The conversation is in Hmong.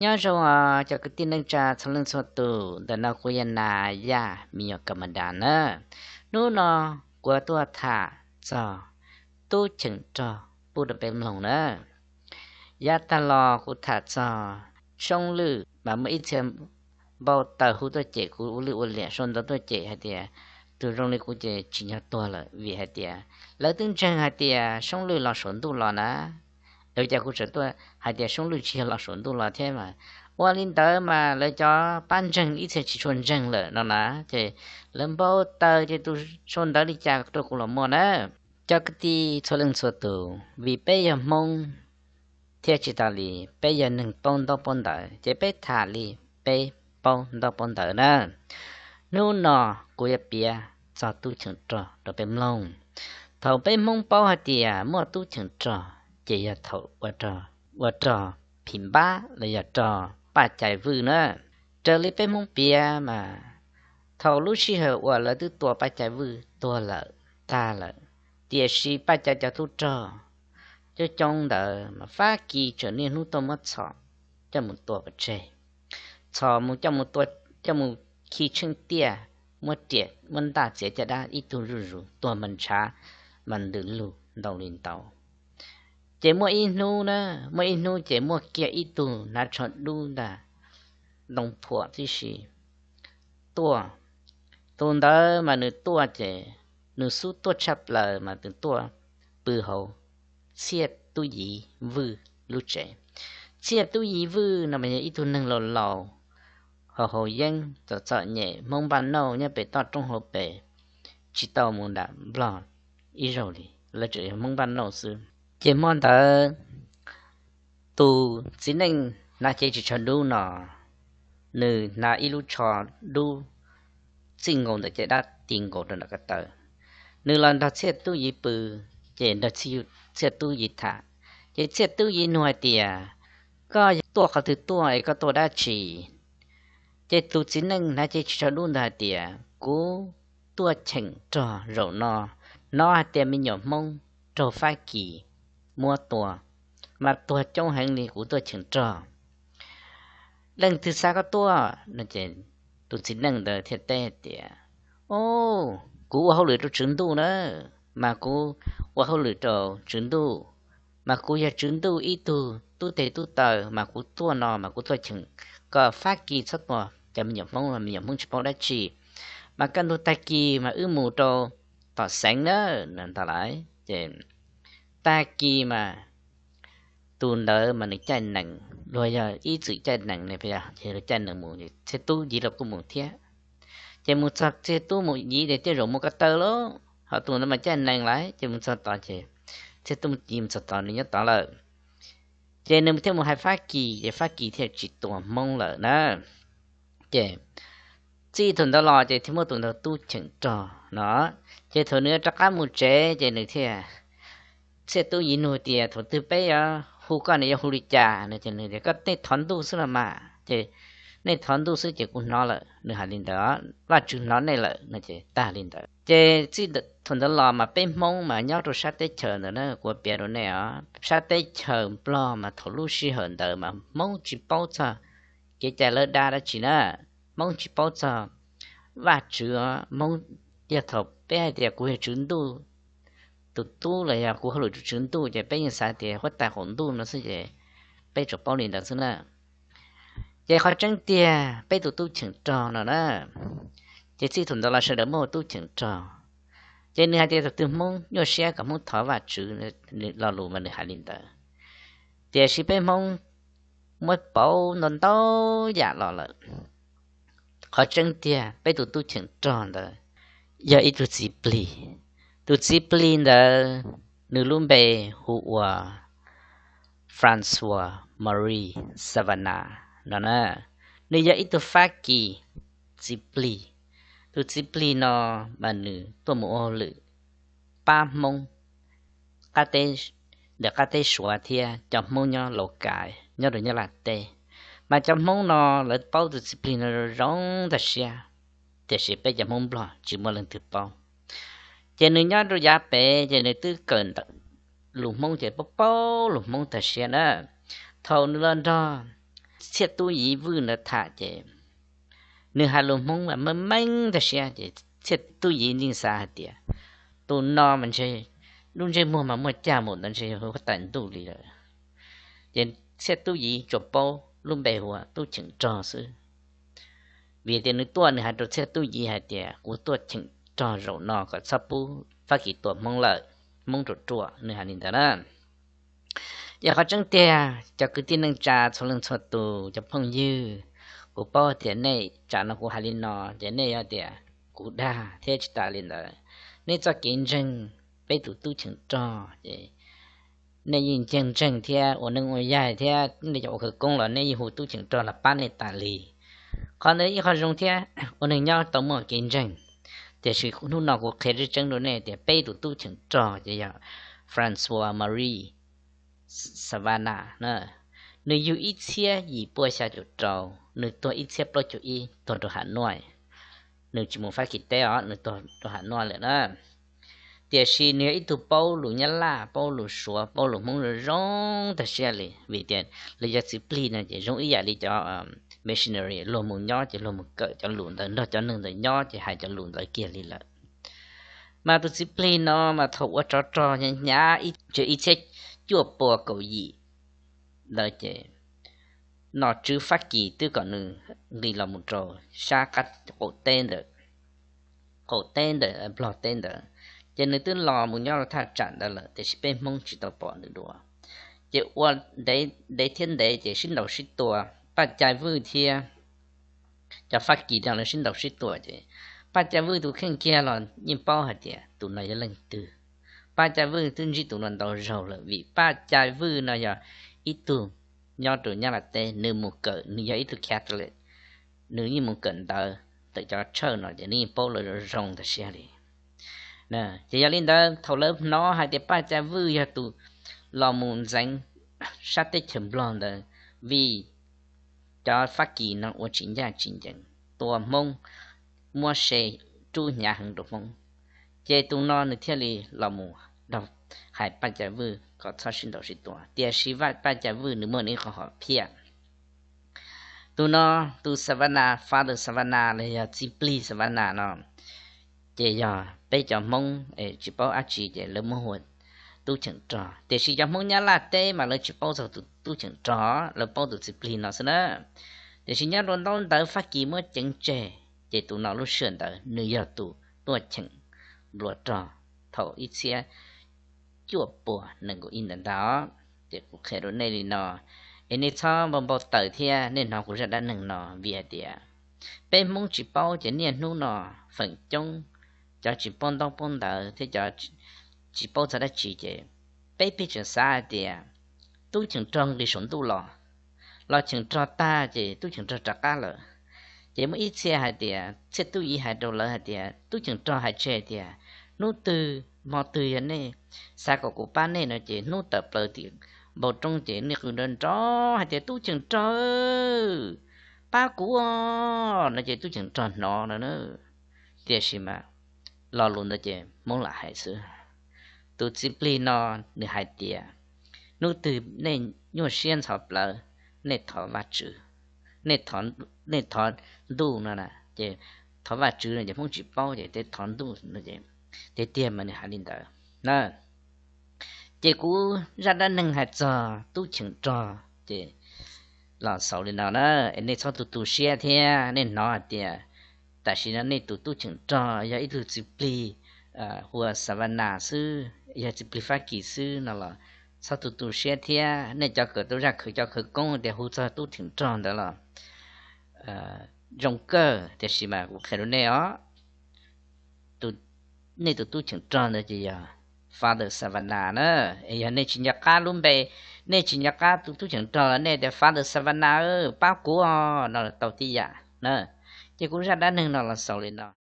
Nyob zoo os cov kwv tij neej tsa txhua leej txhua tus, ntawm no kuv yog Nas Yaj me nyuam Ka Ma Das na. Hnub no kuv tuaj tham txog tub cheem rog pub rau peb mloog na. Yav tag los kuv tham txog Soob Lwj mas muaj ib txhia npau taws hu tuaj cem kuv ua lwj ua liam, sau ntawv tuaj cem hais tias tus zoo li kuv ces tsim nyog tuag lawm, vim hais tias lawv twb ntseeg hais tias Soob Lwj los saum ntuj los na. Ua cas kuv tseem tuaj hais tias Soob Lwj tsis yog los saum ntuj los thiab mas, ua li ntawd mas lawv cov pab ntseeg ib txhia tsis tshua ntseeg lawm no na. Ces lawv npau taws ces tus sau ntawv li cas rau kuv los muaj na. Cov kwv tij txhua leej txhua tus, vim peb yog Hmoob thiab tsis tas li peb yog neeg paub ntaub paub ntawv ces peb tham li peb paub ntaub paub ntawv na. Hnub no kuv yuav piav txog tub cheem rog rau peb mloog. Thaum peb Hmoob paub hais tias muaj tub cheem rog ces yog thaum ua rog phim npab los yog rog Paj Cai Vwj na. Raws li peb Hmoob piav mas thaum lub sij hawm uas lawv twb tua Paj Cai Vwj tuag lawm, tag lawm, tiam sis Paj Cai cov tub rog coob coob ntawd mas Fab Kis tseem niaj hnub tuaj muab Txhos coj mus tua pov tseg. Txhos mus coj mus tua, coj mus khi tsheej tiaj, muab riam muab ntaj txiav caj dab ib tug zuj zus, tuag mas ntshav mas ntws lug ntau li ntau. Ces muaj ib hnub na, muaj ib hnub ces muaj kiag ib tug hnav tsho dub ntag, ntoo phuam tib si tuaj. Tus ntawd mas nws tuaj ces nws xub tuaj tshaj plaws mas nws tuaj pw hauv Txhiaj Tub Yiv Vwj lub tsev. Txhiaj Tub Yiv Vwj no mas yog ib tug neeg laus laus, haus haus yeeb, txom txom nyem, Hmoob npaj nauj nyob pem toj roob hauv pes, tsis tau mus nram Nplog ib zaug li, lawv tseem yog Hmoob npaj nauj xwb. Ces hmo ntawd tus txiv neej hnav cev ris tsho dub no, nws hnav ib lub tsho dub txij nkaus ntawm caj dab ti nkaus rau nram ko taw. Nws los nrog Txhiaj Tub Yiv pw, ces nrog Txhiaj Tub Yiv tham. Ces Txhiaj Tub Yiv nug hais tias, koj tuaj qhov twg tuaj es koj tuaj dab tsi? Ces tus txiv neej hnav cev ris tsho dub ntawd hais tias, kuv tuaj cheem rog zaum no, hnov hais tias me nyuam Hmoob raug Fab Kis muab tua, mas tuag coob heev li, kuv tuaj cheem rog. Leej twg xa koj tuaj? Tus txiv neej ntawd thiaj teb tias, o, kuv ua hauj lwm rau Tswv Ntuj na, mas kuv ua hauj lwm rau Tswv Ntuj, mas kuv yog Tswv Ntuj ib tug tub teg tub taw, mas kuv tuaj no mas kuv tuaj cheem kom Fab Kis txhob tua cov me nyuam Hmoob, me nyuam Hmoob tsis paub dab tsi, mas kaj ntug tag kis mas wb mus rau tom xeev na, ntag lauj. Ces tag kis mas tus ntawd mas nws caij nees, luag yog ib txwm caij nees ne, ces luag caij nees mus, Txhiaj Tub Yiv los kuj mus thiab. Ces mus txog Txhiaj Tub Yiv ces tej zaum mus ko taw lauj, ho tus ntawd mas caij nees lawm, ces mus txog tod ces Txhiaj Tub Yiv mus txog tod nws nyob tod lawm. Ces nws thiaj mus hais Fab Kis, ces Fab Kis thiaj tsis tua Hmoob lawm na. Ces txij thaum ntawd los ces thiaj muab tus ntawd tub cheem rog no. Ces thaum nws rov qab mus tsev ces nws thiaj, Txhiaj Tub Yiv nug tias, thaum twg peb yuav hu koj, nws yuav hu li cas no? Ces nws tias, koj nej thov ntuj xwb los mas. Ces nej thov ntuj xwb ces kuv hnov lawm, nws hais li ntawd, Vajtswv hnov nej lawm no, ces tag li ntawd. Ces txij thaum ntawd los mas peb Hmoob mas nyob rau sab teb chaws ntawd na, kuv piav rau nej os, sab teb chaws Nplog mas thaum lub sij hawm ntawd mas Hmoob tsis paub txog kev cai lawv dab dab tsi na, Hmoob tsis paub txog Vajtswv. Hmoob, yog thaum peb hais tias kuv yog Tswv Ntuj tus tub los yog kuv hauj lwm rau Tswv Ntuj ces peb yeej xav tias huab tais qaum ntuj no xwb, ces peb tsuas paub li ntawd xwb na. Ces qhov tseeb tiag peb tus tub cheem rog no na, ces txij thaum ntawd los sawv daws muaj tub cheem rog. Ces nws hais tias thaum twg Hmoob nyuaj siab kom Hmoob thov Vajtswv, lo lus mas nws hais li ntawd. Tiam sis peb Hmoob muab pauv ntau ntau yam los lawm. Qhov tseeb tiag peb tus tub cheem rog ntawd yog ib tug txiv plig. Tus txiv plig ntawd nws lub npe hu ua Francois Marie Savannah no na. Nws yog ib tug Fab Kis txiv plig. Tus txiv plig no mas nws tuaj mus ua hauj lwm pab Hmoob ntawm qab teb Suav thiab cov Hmoob nyob Laus Kais nyob rau Nyab Laj teb. Mas cov Hmoob no lawv paub tus txiv plig no zoo tag siab, tiam sis peb cov Hmoob Nplog tsis muaj leej twg paub. Ces nws nyob rau yav pem ces nws twb kawm ntawv lus Hmoob ces paub paub lus Hmoob tag siab na. Thaum nws los nrog Txhiaj Tub Yiv Vwj ntawd tham ces nws hais lus Hmoob mas meej meej tag siab ces Txhiaj Tub Yiv yeej xav hais tias tus no mas ntshe lub ntsej muag mas muaj cag mus ntawd ntshe yog huab tais ntuj li lawm. Ces Txhiaj Tub Yiv tsuas paub lub npe hu ua Tub Cheem Rog xwb. Vim tias nws tuaj nws hais rau Txhiaj Tub Yiv hais tias kuv tuaj cheem rog zaum no kom txhob pub Fab Kis tua Hmoob lawm, Hmoob ruam ruam, nws hais li ntawd na. Ces qhov tseeb tiag cov kwv tij neej tsa txhua leej txhua tus, cov phooj ywg, kuv paub tias nej tsam no kuv hais li no ces nej yuav tias kuv dag thiab tsis tas li ntawd. Nej txoj kev ntseeg peb tus tub cheem rog ces nej yeej ntseeg ntseeg thiab ua neej ua yaig thiab nej cov ua khawv koob los nej yeej hu tub cheem rog los pab nej tas li. Qhov ntawd ib qho zoo thiab ua neeg nyob tau muaj kev ntseeg. Tiam sis hnub no kuv qhia tseeb tseeb rau nej tias peb tus tub cheem rog ces yog Francois Marie Savannah na. Nws yug ib txhiab yim puas xya caum rau, nws tuag ib txhiab plaub caug ib tuag rau Hav Nuaj. Nws tsis mus Fab Kis teb os, nws tuag rau Hav Nuaj lawm na. Tiam sis nws yog ib tug paub lus Nyab Laj, paub lus Suav, paub lus Hmoob zoo zoo tag siab li, vim tias lawv cov txiv plig no ces zoo ib yam li cov missionary, luag mus nyob ces luag mus kawm cov lus ntawd nrog cov neeg ntawd nyob ces hais cov lus ntawd kiag li lawm. Mas tus txiv plig no mas thaum ua tsov rog hnyav hnyav ib txhiab cuaj puas kaum yim ntawd ces nom tswv Fab Kis twb kom nws nqis los mus rau sab qab qaum teb ntawd, qaum teb ntawm Nplog teb ntawd, ces nws twb los mus nyob rau thaj tsam ntawd lawm tiam sis peb Hmoob tsis tau pom nws dua. Ces ua ntev thiab ntev ces sib ntaus sib tua, Paj Cai Vwj thiab cov Fab Kis no lawv sib ntaus sib tua ces Paj Cai Vwj tus kheej kiag los yeej paub hais tias tus no yog leej twg. Paj Cai Vwj twb ntsib tus no ntau zaug lawm vim Paj Cai Vwj no yog ib tug nyob rau Nyab Laj teb, nws mus kawm, nws yog ib tug Catholic, nws yeej mus kawm ntawv ntawm cov tshawj no ces nws yeej paub lawv zoo zoo tag siab li. Ces yog li ntawd thaum lawv hnov hais tias Paj Cai Vwj yog tus los mus ntxeev sab teb chaws Nplog ntawd, vim cov Fab Kis no ua tsis ncaj tsis ncees, tua Hmoob, muab se rub hnyav heev rau Hmoob, ces tus no nws thiaj li los mus hais Paj Cai Vwj kom txhob sib ntaus sib tua. Tiam sis Paj Cai Vwj nws muaj nws ib qho hom phiaj. Tus no, tus Savannah, Father Savannah los yog txiv plig Savannah no, ces yog peb cov Hmoob tsis paub dab tsi ces lawv muab hu ua tub cheem rog, tiam sis cov Hmoob Nyab Laj teb mas lawv tsis paub txog tus tub cheem rog, lawv paub tus txiv plig no xwb na. Tiam sis nyob rau ntaub ntawv Fab Kis muab ceev tseg, ces tus no lub sij hawm ntawd nws yog tus tuaj cheem nplua rog thaum ib txhiab cuaj puas nees nkaum ib ntawd ntag. Ces kuv qhia rau nej li no, es nej txhob npau npau taws thiab nej hnov kuv zaj dab neeg no, vim hais tias peb Hmoob tsis paub ces niaj hnub no feem coob cov tsis paub ntaub paub ntawv thiab cov tsis paub txog dab tsi ces peb pheej tseem xav hais tias tub cheem rog nqis saum ntuj los, los cheem rog tag ces tub cheem rog rov qab lawm. Ces muaj ib txhia hais tias Txhiaj Tub Yiv hais rau lawv hais tias tub cheem rog hais tseg tias hnub twg hmo twg yog nej xav kom kuv pab nej no ces hnub tawm plaws tim npoo roob ces nej qw nrov nrov hais tias tub cheem rog, pab kuv no ces tub cheem rog hnov no na. Tiam sis mas lo lus ntawd ces Hmoob lam hais xwb. Tus txiv plig no nws hais tias hnub twg nej nyuaj siab ntxhov plawv, nej thov Vajtswv, nej thov ntuj no na, ces thov Vajtswv no ces Hmoob tsis paub ces tej thov ntuj no ces tiag tiag mas nws hais li ntawd na. Ces kuv zaj dab neeg hais txog tub cheem rog ces los xaus li no na. Es nej txhob tu tu siab thiab nej hnov hais tias tam sim no nej tus tub cheem rog yog ib tug txiv plig hu ua Savannah xwb, yog txiv plig Fab Kis xwb no los txhob tu tu siab thiab. Nej cov kawm tau zaj khawv, cov khawv koob tias hu txog tub cheem rog ntawd los zoo kawg, tiam sis mas kuv qhia rau nej os, nej tus tub cheem rog ntawd ces yog Father Savannah na. Es yog nej tsis nco qab lub npe, nej tsis nco qab tus tub cheem rog los nej tias Father Savannah pab kuv no tau tib yam na. Ces kuv zaj dab neeg no los xaus li no.